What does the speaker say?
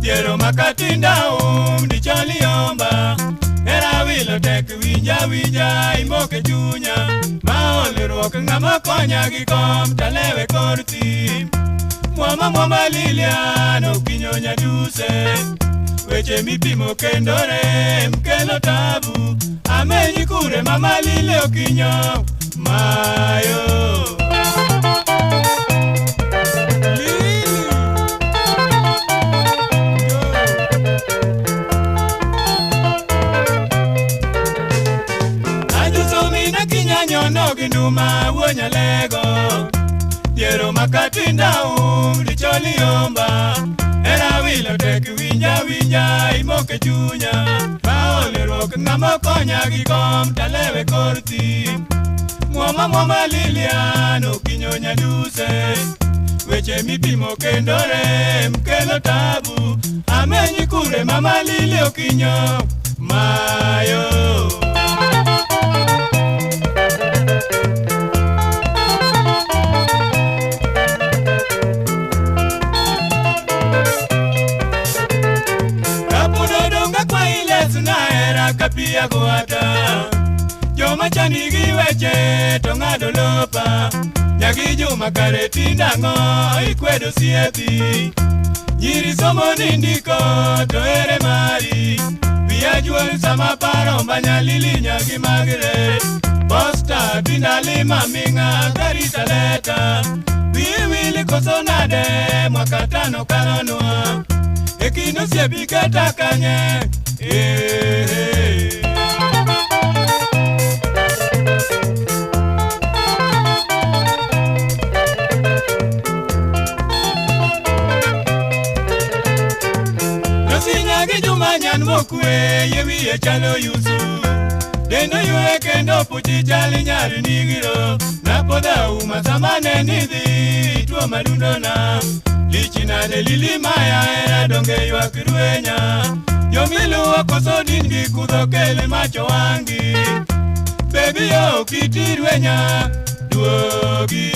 Diero makatinda um dicholi omba. Era wilo tek winja winja imoke chunya. Ma olruok ng'ama konya gi kom talewe kor thim. Mwama mwama Lilian okinyo nyaduse. Weche mipimo kendo rem kelo tabu. Amenyi kure mama Lili okinyo mayo. Lili. Ajuso mina kinyanyono gi nduma wuo nyalego. Diero makatinda um dicholi omba. Era wilo tek winja winja imoke chunya. Maolruok ng'ama konya gi kom talewe kor thim. Mwama mwama Lilian okinyo nyaduse. Weche mipimo kendo rem kelo tabu. Amenyi kure mama Lili okinyo mayo. Kapudo donga kwa iles na era kapia goata. Joma chandi gi weche to ng'ado lopa. Nyagi juma kare tindang'o ikwedo siethi. Nyiri somo ni ndiko to ere mari. Wiya juol sama paro mbanya Lili nyagi magre. Posta tinda lima ming'a karita leta. Wiyi wili koso nade mwaka tano kalonwa. E kind osiepi kata kanye. Eh. Nosinya gi Juma nyan mokwe yie wiye chalo yusu. Dendo ywe kendo puchi chal nyar nigiro. Napodho auma sama ne nidhi tuo madundona. Lich nade Lili maya era donge ywak rwenya. Jomiluwo koso din gi kudho kele macho wang'i. Baby yo kiti rwenya duogi.